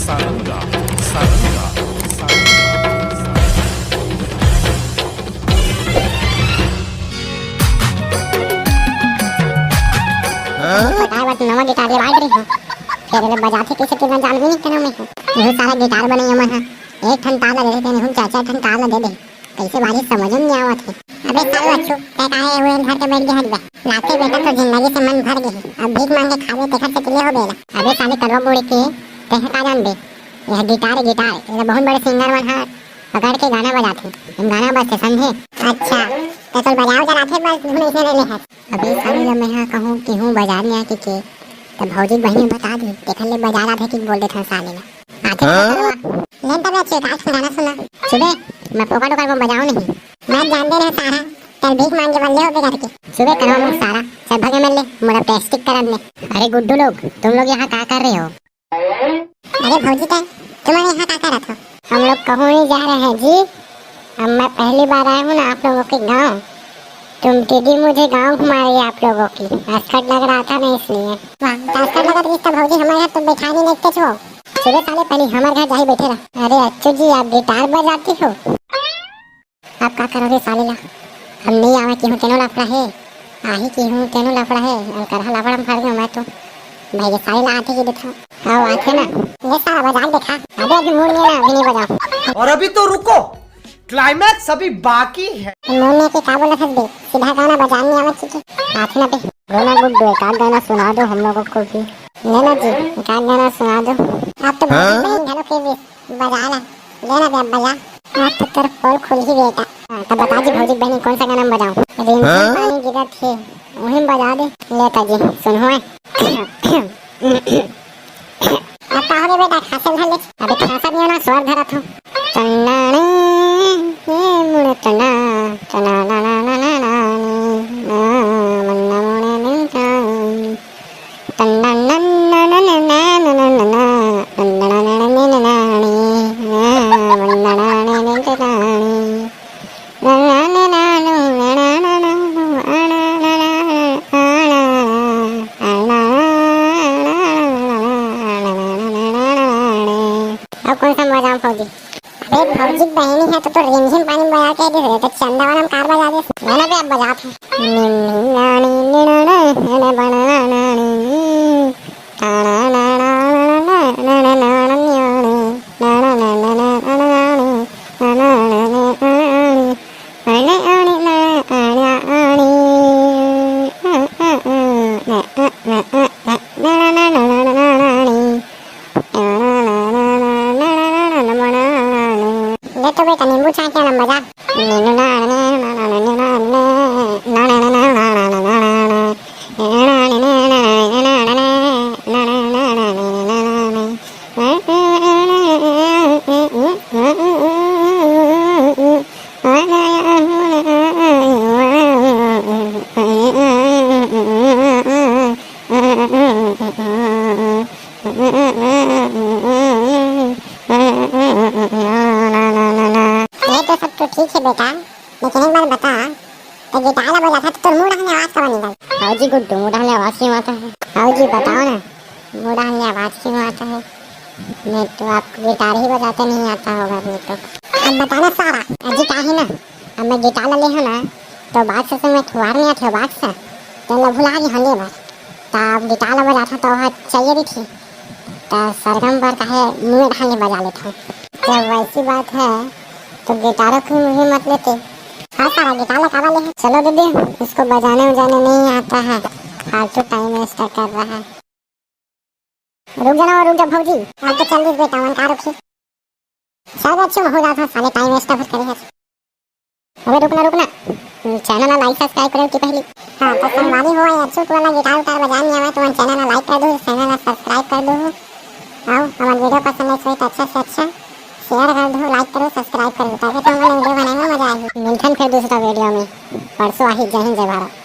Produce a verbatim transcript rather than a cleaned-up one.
सारंगा, सारंगा, सारंगा। पटाए बर तो नवा गिटार लेवाए रही हूँ, फेर एला बजाथे कइसे तेला जानबे नहीं करव मैं ह। एहू सारा गिटार बनइया मन ह एक ठन तार ला दे देथे, एहू चार चार ठन तार ला दे दे, कइसे बाजी समझ में नहीं आवत हे। अबे सालू अच्छू, तै काहे हुए धर के बैठ गया हट बे? लाते बेटा तो जिंदगी से मन भर गए, अब भीख मांग के खावे तेखर से तिले हो बेला। अबे साले कलवा मुड़े के, तै का जानबे? यह गिटार है, गिटार, ये बहुत बड़े सिंगर मन ह पकड़ के गाना बजाथे। हम गाना बजथे, समझे? अच्छा, त तोर बजाव जराथे बस, धुन अइसने ले हस। अबे साले ला मैं ह कहूँ केहू बजा नइ आए कहिके, त भौजी के बहिनी बता दे, तेखर ले बजा रहा था कि बोल देथन साले ला। आथे हाँ? ले तब अच्छे का गाना सुना। सुबे, मैं फोकट ओकर में बजाओ नहीं। मैं जान दे रहे सारा, चल भीख मांगे बल्ले हो बेकार के। सुबे करवा मुख सारा, चल भगे मिल ले, मोला प्लास्टिक करन दे। अरे गुड्डू लोग, तुम लोग यहाँ क्या कर रहे हो? अरे भौजी का, तुम्हारे यहाँ का करत हो? हम लोग कहूँ नहीं जा रहे हैं जी। अब मैं पहली बार आया हूँ ना आप लोगों के गाँव। तुम दीदी मुझे गाँव घुमा रही है आप लोगों की। असकट लग रहा था ना इसलिए। वाह, तो असकट लगा तो इसका भौजी हमारे घर तो बैठा नहीं देखते छो। सुबह साले पहले हमारे घर जाके बैठे रहा। अरे अच्छू जी, आप गिटार बजाती हो? अब का करोगे साले ला? हम नहीं आवे केहू तेनो लफड़ा हे, आही केहू तेनो लफड़ा हे, अउ करहा लफड़ा में फंस गयो मैं तो। भाई ये साले ला आथे कि देखा, आओ आथे ना। ये साला बजा के देखा। अबे अभी मूड नहीं है ना, अभी नहीं बजाओ। और अभी तो रुको, क्लाइमैक्स अभी बाकी है। मूड नहीं के का बोला था बे? सीधा गाना बजाने आवे कि आथे ना बे। रोना गुड्डू, एक आध गाना सुना दो हम लोगों को भी। लेना जी, एक आध गाना सुना दो। आप तो बहुत हाँ? बहन घलो के भी बजा ला, ले ना बे, बजा। हाथ तो तोर पोल खुलही बेटा। हाँ, तब बता जी भौजी बहनी, कौन सा गाना में बजाऊं? रिमझिम हाँ? पानी गिरत हे, वही में बजा दे। ले ता जी, सुनहु। अब का हो रे बेटा, खांसे धर ले। अबे खांसा नहीं ना, स्वर धरत हूँ। टन्नाने, ये मुड़े टन्ना, टन्ना, ना, ना, ना, ना, ना, ना, मन्ना मुड़े नहीं टन्ना। अब कौन सा बजाऊं फौजी? अबे भौजी के बहिनी है तो, तो रिमझिम पानी बजा के दिस रे, तो चंदा वाला में कार बजा दिस। ना ना बे, अब बजात है। ले तो बेटा नींबू चाय के आलम बजा। ये तो सब तो ठीक है बेटा, लेकिन एक बात बता, तो गिटार ला बजाथा तो तोर मुंह डहर ले आवाज काबर निकल? हाँ जी गुड्डू, मुंह डहर ले आवाज क्यों आता है? हाँ जी बताओ ना, मुंह डहर ले आवाज क्यों आता है? नहीं तो आपको गिटार ही बजाते नहीं आता होगा नहीं तो। अब बता ना सारा, अजी का है ना, अब मैं गिटार ला ले हूँ ना, तो बात से मैं ठुआर नहीं आते बात से, तो ला भुला गई हंडे भर। त अब गिटार ला बजाथा त ओहा चाहिए रहिथे, त सरगम बर काहे मुँहे ढाल ले बजा लेथव। जब वैसी बात है तो गिटारों की भी मत लेते। हाँ सारा गिटार ला काबर ले है? चलो दीदी, उसको बजाने उजाने नहीं आता है, फालतू टाइम वेस्ट कर रहा है। रुक जा ना, रुक जा भौजी, अब तो चल दिस बेटा, मन का रुकही। चल बच्चों, हो जाता साले, टाइम वेस्ट बहुत करे है। अबे रुक ना, रुक ना, चैनल ला लाइक सब्सक्राइब करे की पहली। हाँ तो संगवारी हो, ये अच्छू वाला गिटार उटार बजान नहीं आवे तो मन चैनल ला लाइक कर दो, चैनल ला सब्सक्राइब कर दो। आओ हमारे वीडियो पसंद आए तो अच्छा से अच्छा शेयर कर दो, लाइक करो, सब्सक्राइब कर दो, ताकि तुम वीडियो बनाने में मजा आए। मिलथन फिर दूसरा वीडियो में, परसों आही। जय हिंद, जय भारत।